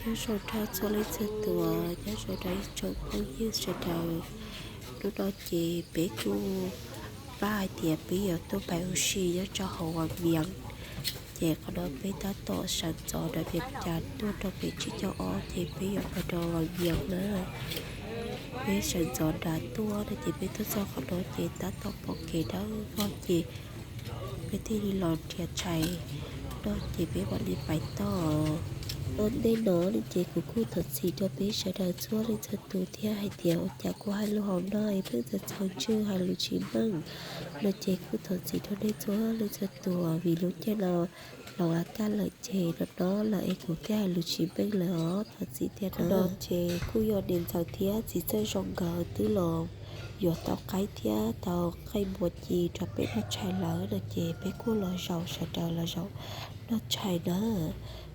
Nyob zoo rau txhua leej txhua tus, nyob zoo rau ib tsoom phooj ywg sawv daws. Hnub no ces peb kuj pab hais tias peb yuav tuaj pais ua si nyob rau hauv Vaj Vias. Ces qhov no peb tab tom sawv ntxov nram Vias Cas tuaj rau pem tsib caug ob ces peb yuav pais rau Vaj Vias na. Peb sawv ntxov nram tuaj no ces peb tuaj txog qhov no ces tab tom pom kev dawb vog ces peb thiaj li los nrhiav tshais noj ces peb mam li pais tod. Ua ntej no ne ces kuv kuj thov txim rau peb sawv daws txhua leej txhua tus thiab hais tias ua cas kuv hais lus hauv no es pheej txaus txaus ntsws hais lus tsis meej no ces kuj thov txim rau nej txhua leej txhua tus vim lub caij no los a kaj lawm ces no no lawm es kuv thiaj hais lus tsis meej lawm os, thov txim thiab no. Ces kuj yog niam ntxawm thiab txiv Txawj Zoo nkawd twb los yuav tau qaib thiab tau qeej npua ci rau peb noj tshais lawm no ces peb kuj los zaum sawv daws los zaum noj tshais na.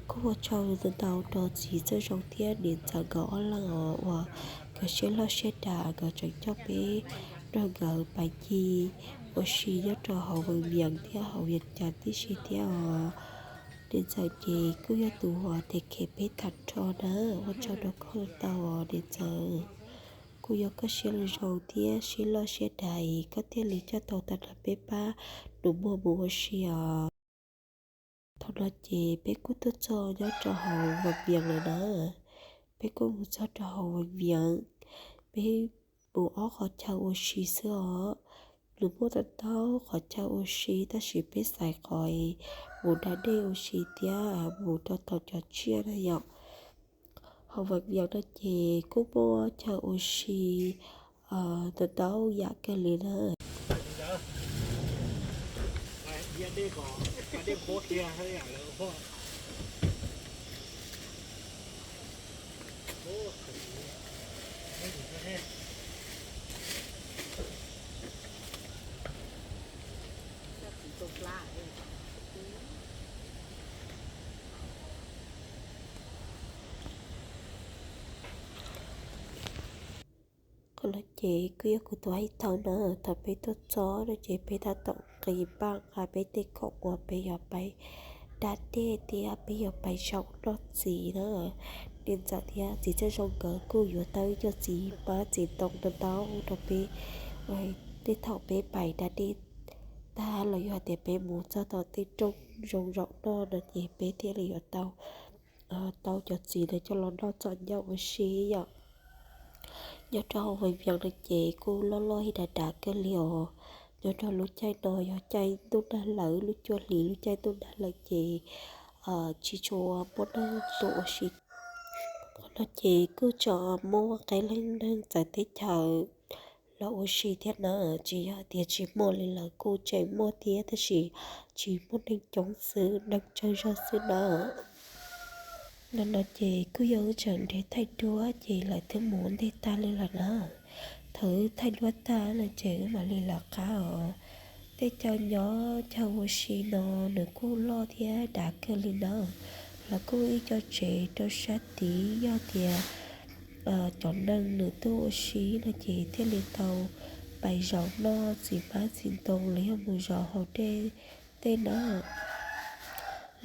Kuj ua tsaug ntau ntau rau txiv Txawj Zoo thiab niam ntxawm nkawd ob leeg uas nkawd siab loj siab dav nkawd tseem coj peb nrog nkawd pais ci ua si nyob rau hauv Vaj Vias thiab hauv Vias Cas tib si thiab os. Niam ntxawm ces kuj yog tus uas tes khev peb tag nrho na, ua tsaug rau koj ntau os niam ntxawm. Kuj yog koj siab loj zoo thiab siab loj siab dav koj thiaj li coj tau tag nrho peb pab nus muag mus ua si os. Thaum no ces peb kuj tuaj txog nyob rau hauv Vaj Vias lawm na. Peb kuj mus txog rau hauv Vaj Vias, peb mus ob qhov chaw ua si xwb os. Nws muaj ntau ntau qhov chaw ua si tab sis peb xaiv qhov mus da dej ua si thiab mus rau tom cov tsiaj na yom. Hauv Vaj Vias no ces kuj muaj chaw ua si ntau ntau yam kawg li na. Qhov no ces kuj yog kuv tus hais thaum no, thaum peb tuaj txog no ces peb tab tom nqis npaj nqa peb tej khoom uas peb yuav pais da dej thiab peb yuav pais zaum noj txiv na. Niam ntxawm thiab txiv Txawj Zoo nkawd kuj yuav tau ib co txiv hmab txiv ntoo ntau ntau rau peb, tej thaum peb pais da dej tag los yog hais tias peb mus txog tom tej rooj zoo zaum noj no ces peb thiaj li yuav tau tau cov txiv ntawd coj los noj txom nyem ua si yom. Nyob rau hauv Vaj Vias no ces kuj loj loj ib dav dav kawg li os. Nyob rau lub caij no yog caij ntuj nag lawm, lub cuaj hlis lub caij ntuj nag lawm ces tsis tshua muaj neeg tuaj ua si. Qhov no ces kuj tseem muaj qee leej neeg txawv teb chaws los ua si thiab na, tsis yog tias tsis muaj li, lawv kuj tseem muaj thiab tab sis tsis muaj neeg coob xwb, neeg tsawg zog xwb na. Nim no ces kuj yog wb tseem nrhiav thaij duab ces lawv twb mus ua ntej tag li lawm na. Thaum wb thaij duab tag no ces wb mam li lawv qab os. Tej chaw nyob chaw ua si no nws kuj loj thiab dav kawg li na. Lawv kuj ib co tsev rau sab tid, yog tias cov neeg nws tuaj ua si no ces thiaj li tau pais zaum noj txiv hmab txiv ntoo los yog mus zaum haus dej tej na.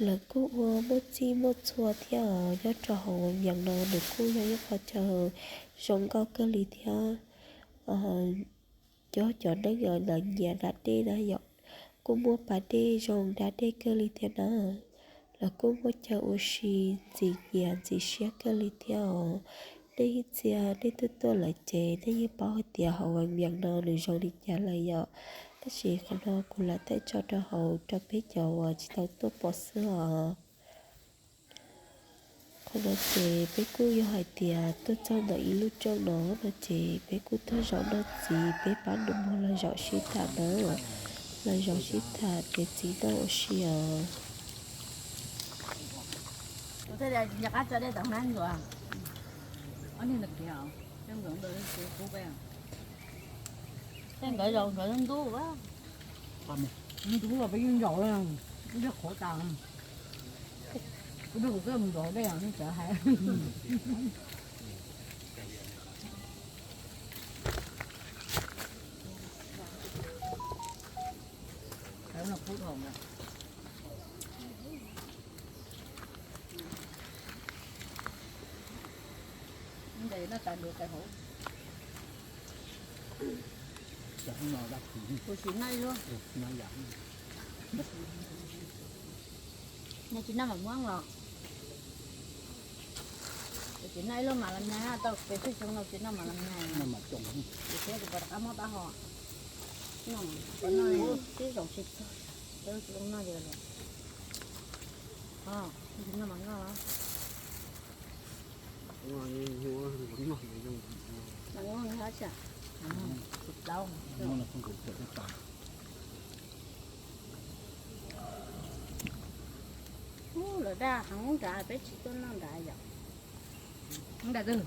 Lawv kuj ua muaj txij muaj txhua thiab os. Nyob rau hauv Vaj Vias no nws kuj yog ib qho chaw zoo nkauj kawg li thiab. Cov, cov neeg lawv nyiam da dej na yom, kuj muaj pas dej zoo da dej kawg li thiab na. Lawv kuj muaj chaw ua si ntxim nyiam ntxim siab kawg li thiab os. Nej ib txhia nej twb tuaj lawm ces nej yeej paub hais tias hauv Vaj Vias no nws zoo li cas lawm yom. Tab sis qhov no kuv lam thaij tso rau hauv rau peb cov uas tsis tau tuaj pom xwb os. Qhov no ces peb kuj yog hais tias tuaj txog ntawm ib lub rooj no no ces peb kuj tuaj zaum noj txiv, peb pab nus muag los zaum sib tham na, los zaum sib tham kev txiv noj ua si os. Tej nkawd zaum nkawd ntub, ntub los peb yeej zaum, ntub qhuav tas, ntub kuv twb mus zaum dej nej txawm hais. Noj tas nrog tas hauv. Kuv sim noj ib lub. Noj tsis noj mam muab los. Kuv sim noj ib lub mam los nyas, tau pes tsawg xyoo no tsis noj mam los nyas. Kuv thiab kuv pom rov qab muab pab ho. Noj, noj tib zaug tsis txog, tsis zoo noj li lawm. Noj mam noj. Ub, lawv daj heev nrad, peb tsis tuaj noj nrad yom. Nrad twg?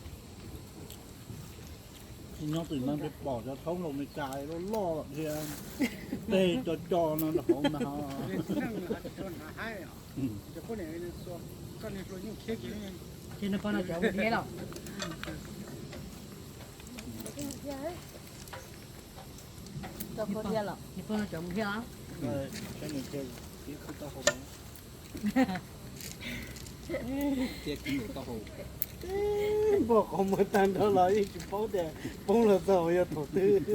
Nyob tim no peb pom cov thaub nkaus Meskas loj loj thiab, tej co co no rau hauv ntag. Ces nws pog no cov mus thiab los? Nws pog no cov mus thiab los? Npog qhov muag tag nrho los yeej tsis paub tias poob los txog yog thaum twg.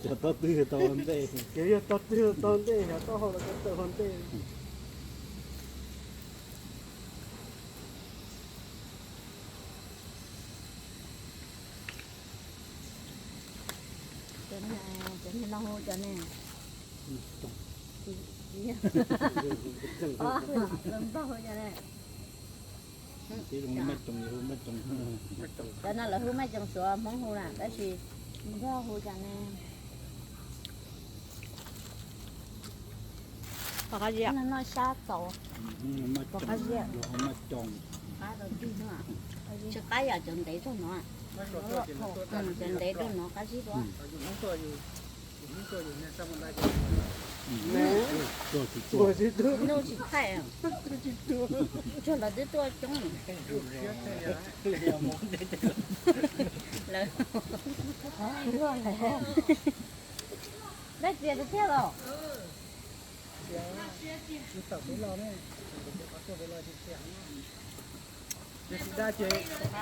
Cov tau twg tau ntej. Cov yog tau twg tau ntej, yog taub hau los tau tawm hau ntej. Cov niag no hu cov ne, npog hu cov ne. Cov no lawv hu maj coos, suav Hmoob hu na, tab sis npog hu cov ne. Pom qab zib, noj sab txaus. Pom qab zib, qab tau tig, tsis qab yam cov ntev rau no. Cov ntev rau no qab zib dua. Nuj tsis thaij, tsuag lawv twb tuaj coob. Lawv, dab txias tiag los? Tsis dab ces,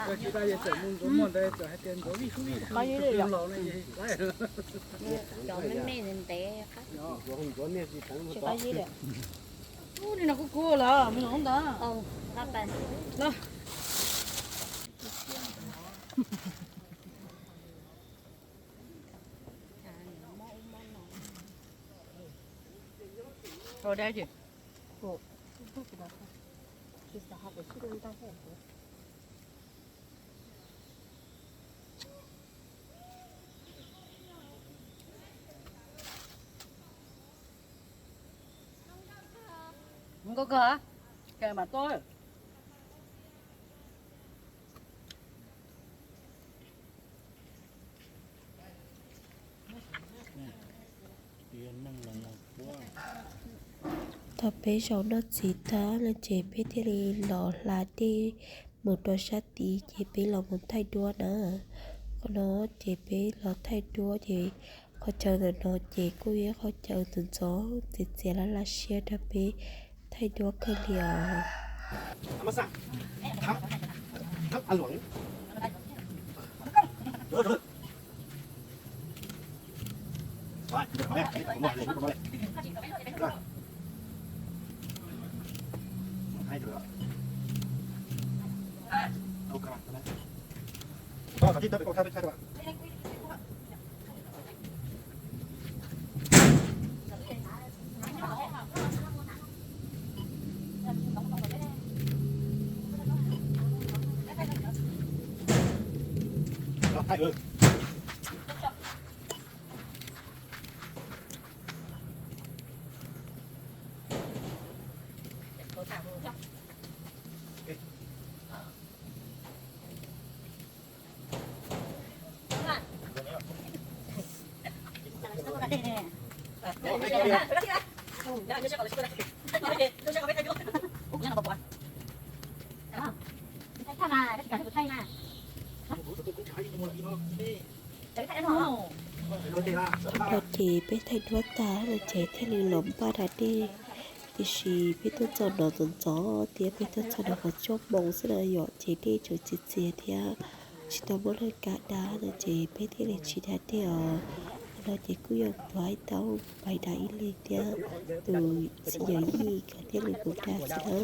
tsis dab ces txawm mus ntxuav muag ntawd txawm hais tias ntxuav vij sub vij sub, cov me me ntev ntev, tsis qab zib li. Ub, nim no kuv kub lawm, mus ntawd. Nkauj kawg, cas mam tuaj. Thaum peb zaum noj txiv tag no ces peb thiaj li los hla dej mus rau sab tid ces peb los mus thaij duab na. Qhov no ces peb los thaij duab ces qhov chaw ntawm no ces kuj yog qhov chaw ntxov ntxov txias txias laj laj siab rau peb thaij duab kawg li os. Ces peb thaij duab tag no ces thiaj li los npaj da dej. Tiam sis peb tuaj txog no ntxov ntxov thiab, peb tuaj txog no qhov cuaj moos xwb na yom, ces dej tseem txias txias thiab, tsis tau muaj neeg kam da no ces peb thiaj li tsis da dej os. Qhov no ces kuj yog tus hais tau pais da ib leeg thiab tus txiv yawm yij nkawd thiaj li mus da xwb na.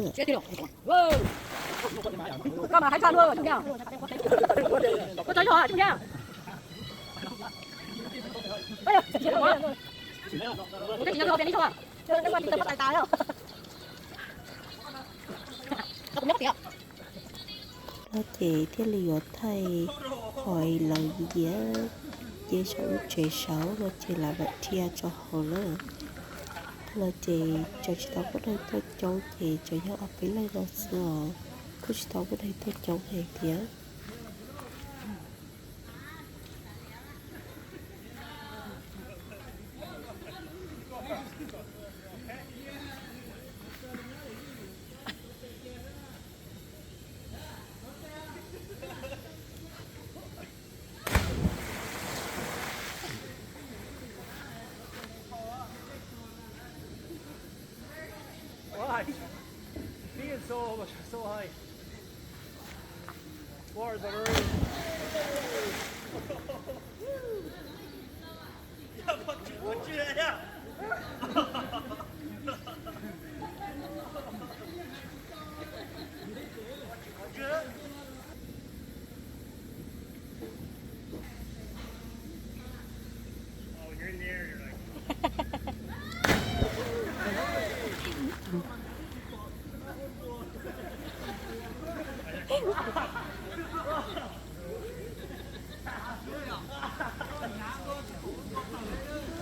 No ces thiaj li yuav thaij qhov lawv nyiav nyiav saum lub tsev saud no ces lawv mam dhia rau hauv na. Qhov no ces tseem tsis tau muaj neeg tuaj coob ces tsuas yog ob peb leeg no xwb os, kuj tsis tau muaj neeg tuaj coob heev thiab. Why? Being so much, so high. Water's on early.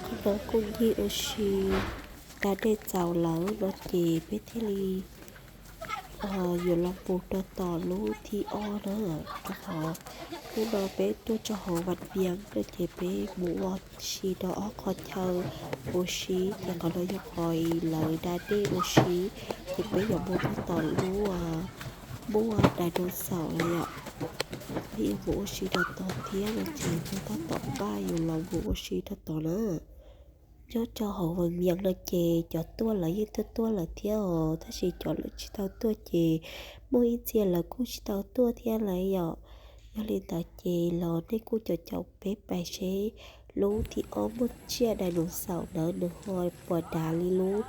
Qhov no kuj yog ua si da dej txaus lawm no ces peb thiaj li yuav los mus rau tom lub thib ob na. Rau qhov hnub no peb tuaj rau hauv Vam Viam no ces peb mus ua si rau ob qho chaw ua si, ces qhov no yog qhov lawv da dej ua si, ces peb yuav mus rau tom lub muaj dinosaur na yom. Peb yuav mus ua si rau tod thiab no ces peb tab tom npaj yuav los mus ua si rau tod na. Nyob rau hauv Vam Viam no ces cov tuaj lawv yeej tuaj tuaj lawm thiab os, tab sis cov lawv tsis tau tuaj ces muaj ib txhia lawv kuj tsis tau tuaj thiab lawm yom. Yog li ntawd ces los nej kuj caum caum peb pais seb lub thib ob muaj tsiaj dinosaur ntawd nws ho puas dav li lub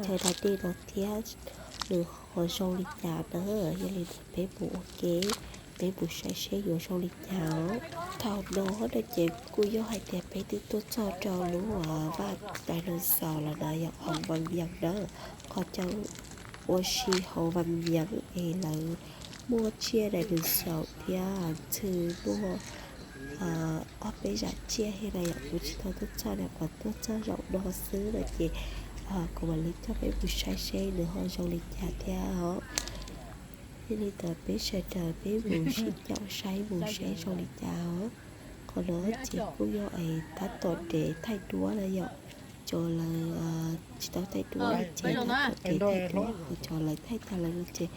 chaw da dej no thiab, nws ho zoo li cas na. Yog li ntawd peb mus ua ke, peb mus saib seb yuav zoo li cas os. Thaum no no ces kuj yog hais tias peb twb tuaj txog rau lub vaj dinosaur los na yom, hauv Vam Viam na. Qhov chaw ua si hauv Vam Viam es lawv muaj tsiaj dinosaur thiab ntxhw muaj ob peb zaj tsiaj thiab na yom. Kuv tsis tau tuaj txog na, kuv tuaj txog zaum no xwb no ces kuv mam li coj peb mus saib seb nws ho zoo li cas thiab os. Yog li ntawd peb sawv daws peb mus sib caum saib mus seb zoo li cas os. Qhov no ces kuj yog es tab tom nres thaij duab na yom. Cov lawv tsis tau thaij duab ces tab tom nres thaij duab, ho cov lawv thaij tag lawm no ces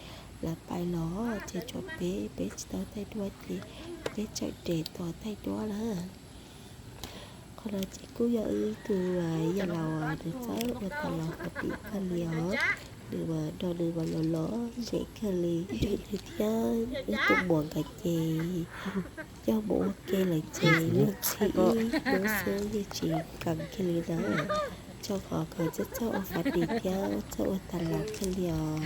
lawv pais los, ces tshuav peb, peb tsis tau thaij duab ces peb tseem nres tos thaij duab na. Qhov no ces kuj yog ib tug yawg laus nws txawj ua tas los qhov tim kawg li os. Nws mas nrog nws mas los lom zem kawg li. Nws thiab wb tus muam nkawd ces coj mus ua ke lawm ces luag ntxhi ib hnub xwb yeej tsis kheev kiag li na. Rau qhov nkawd txawj txawj ua fab dim thiab txawj ua tas los kawg li os.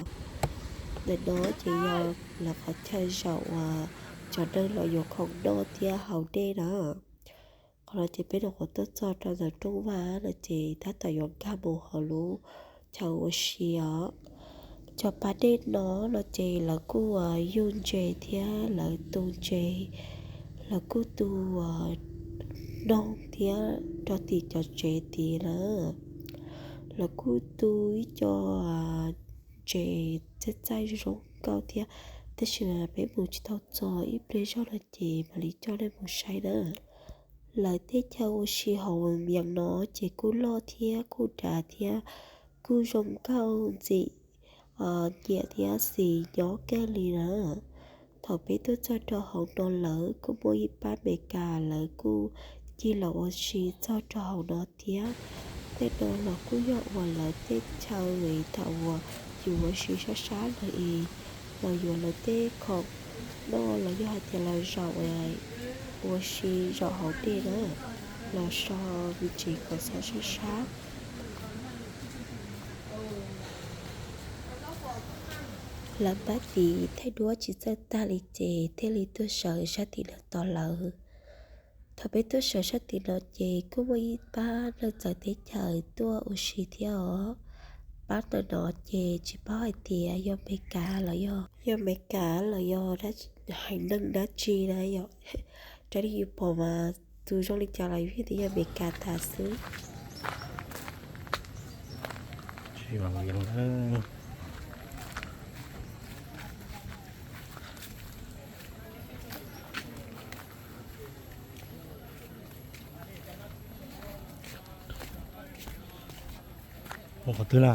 Ntawm no ces yog lawv qhov chaw zaum uas cov neeg los yuav khoom noj thiab haus dej na. Qhov no ces peb nyuam qhuav tuaj txog rau ntawm rooj vag no ces tab tom yuav nkag mus hauv lub chaw ua si os. Cov pas dej no no ces lawv kuj yug ntses thiab lawv tu ntses, lawv kuj tu noog thiab rau tim cov tsev tid na. Lawv kuj tu ib co ntses txaij txaij zoo nkauj thiab, tab sis mas peb mus tsis tau txog, ib pliag zog no ces mam li coj nej mus saib na. Lawv tej chaw ua si hauv Vam Viam no ces kuj loj thiab kuj dav thiab kuj zoo nkauj ntxim nyiam thiab xis nyob kawg li na. Thaum peb tuaj txog rau hauv no lawv kuj muaj ib pab Meskas lawv kuj cig los ua si txog rau hauv no thiab. Tej no los kuj yog uas lawv tej chaw thaum uas yus ua si sab sab lawm es los yuav lawv tej khoom noj los yog hais tias lawv zaum ua si zaum hauv dej na, los so me ntsis kom sab sab sab. Lawv pab tiv thaij duab tsis txawj tag li ces thiaj li tuaj sawv sab tim no tos lawv. Thaum peb tuaj sawv sab tim no ces kuj muaj ib pab neeg txawv teb chaws tuaj ua si thiab os. Pab ntawm no ces tsis paub hais tias yog Meskas los yog, yog Meskas los yog haiv neeg dab tsi na yom. Raws li yus pom mas tus zoo li cas los yus yeej tias yog Meskas tas xwb. Mus qhov twg na?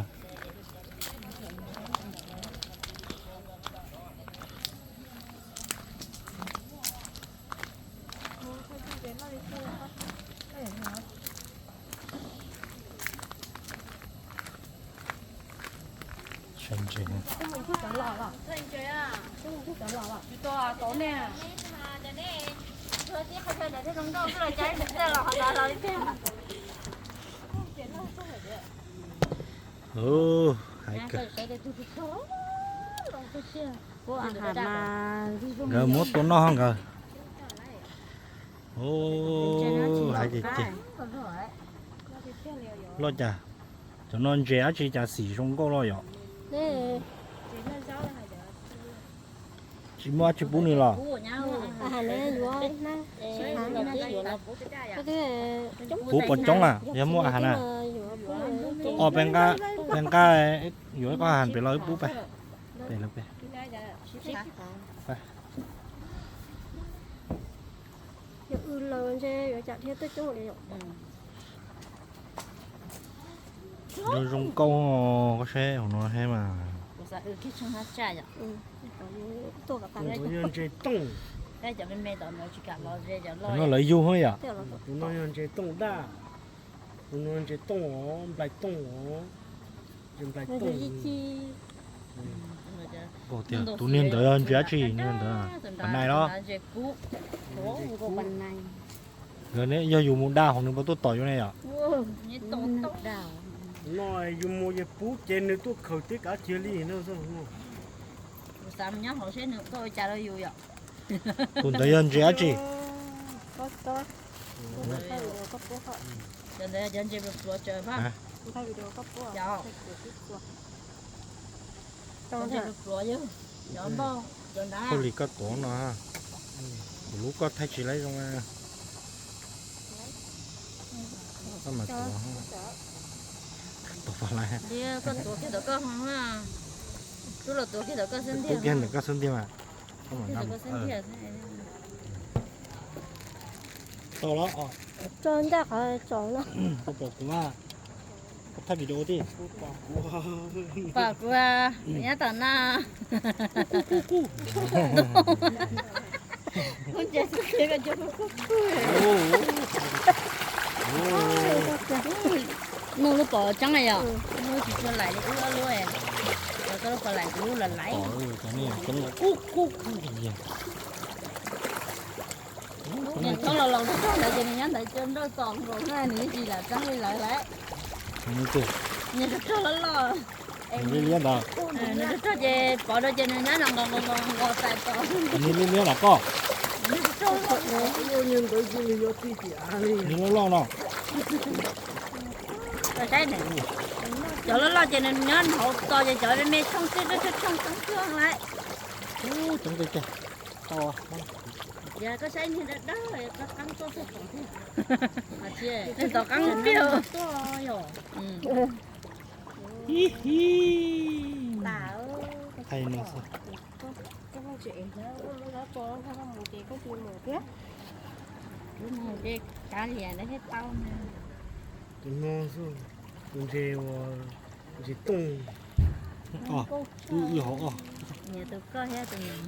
Nkawd muab tua noj nkawd. Hais tias ces loj cas, cov no ntses dab tsi cas xim zoo nkauj loj yom? Tsis muaj dab tsi pub nws los? Pub pos coob na, yog muaj a has na. Os, peb nqa, yuav ib qho a has pem los wb pub pem. Pem los pem. Zoo zoo nkauj, koj saib hauv no he mas. Tus no yog ntses tooj. Tus no lawv yug yom. Tus no yog ntses tooj daj. Tus no ntses tooj os, nplais tooj os. Tus niag ntawd yog ntses dab tsi, niag ntawd pas nais los? Nkawd ne yog yus mus da hauv nws puas tuaj tom yus ne yom? No yus mus yus pub ces nws tuaj khaws tib kav kiag li no. Tus ntawd yog ntses dab tsi? Hauj li koj tuav no, kuv lub koj thaij tsis laib zoo. Koj mas tuav, koj tuav kiag ntawm koj xwb ntiag, ntawm koj xwb ntiag mas. Tau los. Tso ncaj qhov tso na. Koj pom kuv, koj thaij video tij. Pom kuv, nyab tom na. Kuv ntsia xwb tiag koj cov kuj kuj. Nug lub pom tseeb yom, nug tsis tshua laim li wb ob lub, cov koj lub pom laim kuv lub los laim. Nws txhob los laus rau tog ntawd ces nws nyob ntawd cov nroj txom nkaus na, nws yeej tsis lam tseeb li lawv lawm. Nws rog rog loj loj. Nws rog rog ces pov rau ces nws nyob nqos nqos nqos nqos nqos txais tod. Nws liab liab los koj. Nws loj loj no. Cov loj loj ces nws nyob hauv txo ces cov me me tshooj xwb, tshooj tshooj tshooj lawm. Coob tiag tiag. Yog koj saib niag dawb dawb koj qeeb tuaj txog pom thiab. Txog qeeb tiag. Thaij no xwb. Tus no xwb, tus ntses uas ntses tooj. Wb hauv os. Niam tus koj thiab tus niam.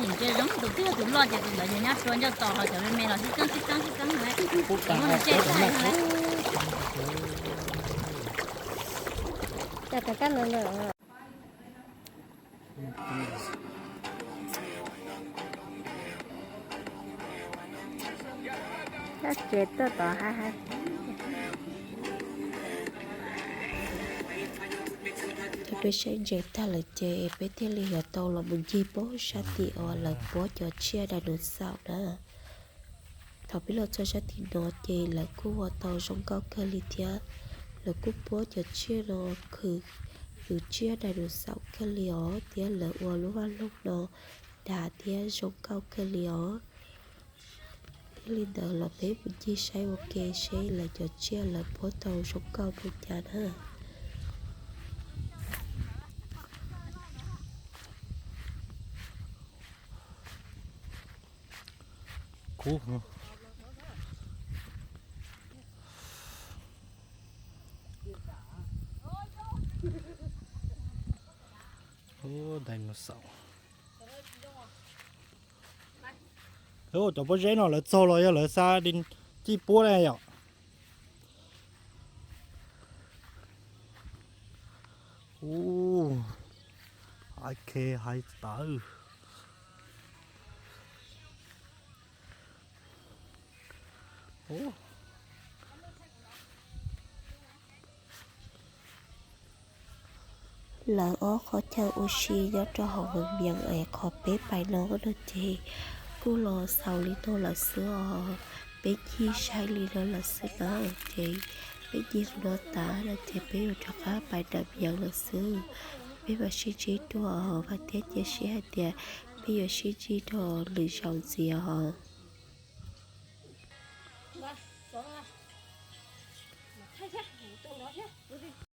Ntses zoo tus twg yog tus loj ces tus ntawd nyob rua ncauj tos ho cov me me los sib txeeb sib txeeb sib txeeb na. Ces tuaj tod hais hais. Thaum peb saib ntses tag lawm ces peb thiaj li yuav tau los mus ncig pem sab tim uas lawv puab cov tsiaj dinosaur na. Thaum peb los txog sab tim no ces lawv kuj ua tau zoo nkauj kawg li thiab. Lawv kuj puab cov tsiaj no khwv tus tsiaj dinosaur kawg li os, thiab lawv ua lub vaj loog no dav thiab zoo nkauj kawg li os. Yog li ntawd los peb mus ncig saib ua ke seb lawv cov tsiaj lawv puab tau zoo nkauj npaum cas na. Kub. Dinosaur. Cov pob zeb no lawv txaug los yog lawv xav cij puab ne yom? Ub, hais khe hais tawv. Lawv ob qhov chaw ua si nyob rau hauv Vees Vias es qhov peb pais no no ces kuj los xaus li no lawm xwb os. Peb ncig saib li no lawm xwb na, ces peb ncig no tas no ces peb yuav rov qab pais nram Vias lawm xwb. Peb mam sib ntsib dua, vam thiab cia siab hais tias peb yuav sib ntsib dua lwm zaus ntxiv os.